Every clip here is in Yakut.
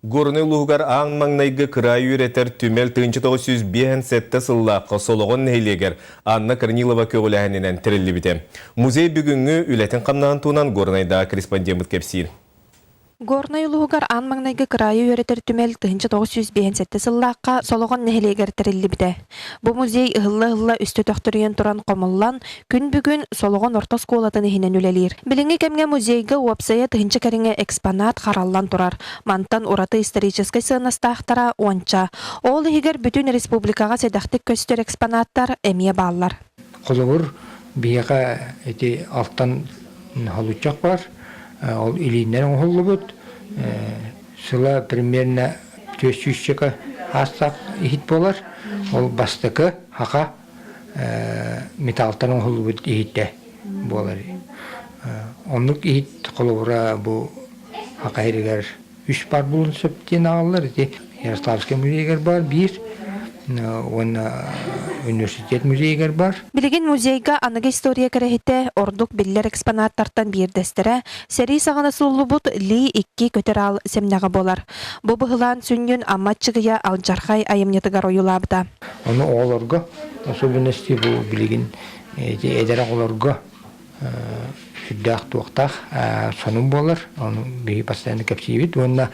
Горнай улууһугар аан маҥнайгы кыраайы үөрэтэр түмэл 1957 сыллаахха Солоҕон нэһилиэгэр Анна Корнилова көҕүлээһининэн тэриллибитэ. Музей бүгүҥҥү үлэтин-хамнаһын туһунан Горнайдааҕы корреспондеммыт кэпсиир. Горнай улууһугар аан маҥнайгы кыраайы үөрэтэр түмэл 1957 сыллаахха Солоҕон нэһилиэгэр тэриллибитэ. Бу музей ыһылла-ыһылла үстэ төхтөрүйэн туран хомуллан, күн бүгүн Солоҕон орто оскуолатын иһинэн үлэлиир. Билиҥҥи кэмҥэ музейга уопсайа тыһыынча кэриҥэ экспонат хараллан турар. Мантан ураты историческай сыаннастаахтара уонча. Ол иһигэр бүтүн республикаҕа сэдэхтик көстөр экспонаттар эмиэ бааллар. Холобур, биһиэхэ ити алтан холуччах баар, ол илииннэн оҥоһуллубут, сыла примерно түөрт сүүсчэкэ аастаах иһит буолар. Ол бастакы хаха металлтан оҥоһуллубут иһитэ буолар. Оннук иһит холобура бу Саха сиригэр үс баар буолуон сөп диэн ааҕаллар. Ити Ярославскай музейыгар баар биир уонна университет музейыгар баар. Билигин музейга аныгы история кэрэһитэ ордук биллэр экспонаттартан биирдэстэрэ сэрии саҕана сууллубут Ли икки көтөр аал сэмнэҕэ буолар. Бу быһылаан сүнньүн Амма Аччыгыйа алдьархай айымньытыгар ойуулаабыта. Ону оҕолорго, особенности бу билигин ити эдэр оҕолорго сүрдээх туохтаах сонун буолар. Ону биһиги постоянно кэпсиибит уонна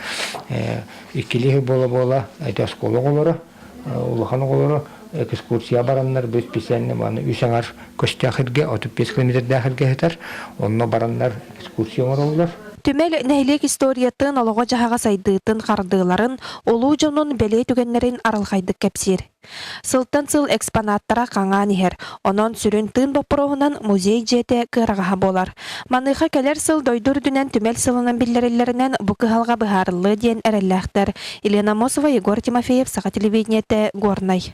иккилии буола-буола эти оскуола оҕолоро, улахан оҕолоро экскурсия бараннар бу специально маны үс аҥар көстөөх сиргэ 35 километрдаах сиргэ сытар. Онно бараннар экскурсия оҥороллор. Түмэл нэһилиэк историятын, олоҕо-дьаһаҕа сайдыытын, хардыыларын, улуу дьонун бэлиэ түгэннэрин арылхайдык кэпсиир. Сылтан сыл экспонаттара хаҥаан иһэр, онон сүрүн тыын боппуруоһунан музей дьиэтэ кыараҕаһа буолар. Маныаха кэлэр сыл дойду үрдүнэн түмэл сылынан биллэриллэринэн бу кыһалҕа быһаарыллыа диэн эрэллээхтэр. Елена Амосова, Егор Тимофеев, Саха телевидениетэ, Горнай.